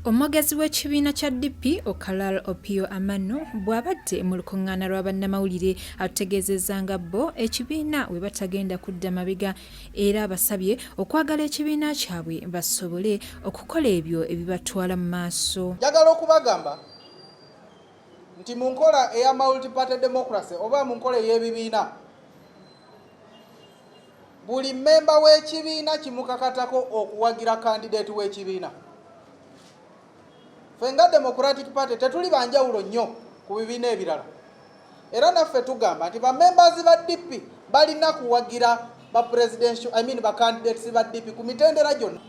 Omwogezi w'ekibiina kya DP Okalal Opio Amano bw'abadde mu lukuŋŋaana lwa bannamawulire atutegeezezza nga bo ekibiina we batagenda kudda mabega era abasabye okwagala ekibiina kyabwe basobole okukola ebyo ebibatwala mu maaso. Njagala okubagamba nti mu nkola eya multi-party democracy oba mu nkola ey'ebibiina, buli mmemba w'ekibiina kimukakatako okuwagira candidate w'ekibiina. Ffe nga Democratic Party tetuli banjawulo nnyo ku bibiina ebirala, era naffe tugamba nti bamembers ba DP balina kuwagira ba presidential, I mean, ba candidates ba DP ku mitendera gyonna,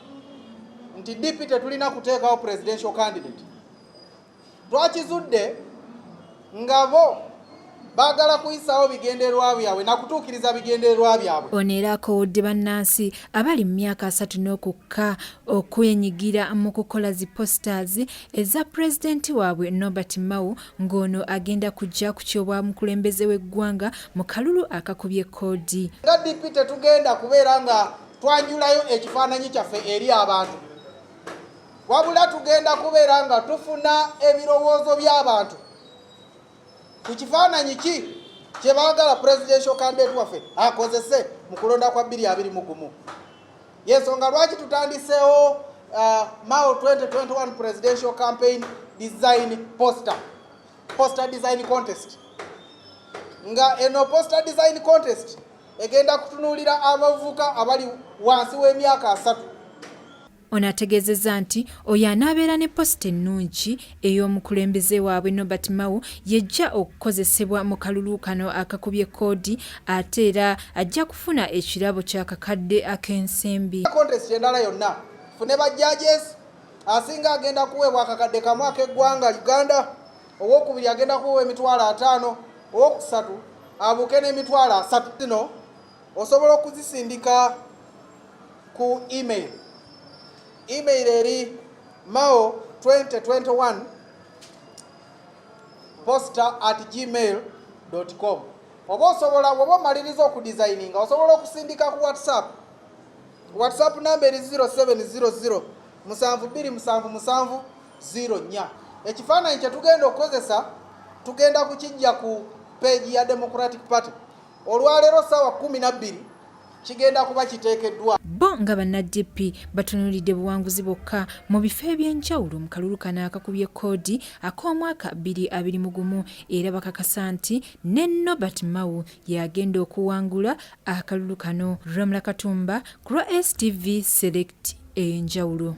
nti DP tetulina kuteekawo presidential candidate. Twakizudde nga bo baagala kuyisaawo bigendererwa byabwe nakutuukiriza bigendererwa byabwe. Ono era akoowodde bannansi abali mu myaka 30 n'okukka okwenyigira mu kukola zi posters eza pulezidenti waabwe Norbert Mao, ng'ono agenda kujja ku ky'obwa mukulembeze w'eggwanga mu kalulu akakubye koodi. Nga DP tetugenda kubeera nga twanjulayo ekifaananyi kyaffe eri abantu, wabula tugenda kubeera nga tufuna ebirowoozo by'abantu ku kifaananyi ki kye baagala presidential candidate waffe akozese mu kulonda kwa 2021. Yensonga lwaki tutandiseewo Mao 2021 presidential campaign design poster design contest, nga eno poster design contest egenda kutunuulira abavubuka abali wansi w'emyaka 30. Ono ategeezezza nti oyo anaabeera ne poster ennungi ey'omukulembeze waabwe Norbert Mao yejja okukozesebwa mu kalulu kano akakubye koodi, ate era ajja kufuna ekirabo ky'akakadde ak'ensimbi. Contest endala yonna tufune ba judges. Asinga agenda kuweebwa akakadde 1 ak'eggwanga Uganda, owokubiri agenda kuweebwa 50,000, owokusatu abuuke n'emitwalo 30. Zino osobola okuzisindika ku email. Email eri mao 2021 poster@gmail.com, oba osobola oba omaliriza okudesigninga, osobola okusindika ku WhatsApp. WhatsApp namba eri 0700 7277 04. Ekifaananyi kye tugenda okukozesa tugenda kukijja ku page ya Democratic Party. Olwaleero saawa 12 kigenda kuba kiteekeddwa. Bo nga banna DP batunuulidde buwanguzi bwokka mu bifo ebyenjawulo mu kalulu kano akakubye koodi ak'omwaka 2021, era bakakasa nti ne Norbert Mao yagenda okuwangula akalulu kano. Ramla Katumba ku lwa STV Select ey'enjawulo.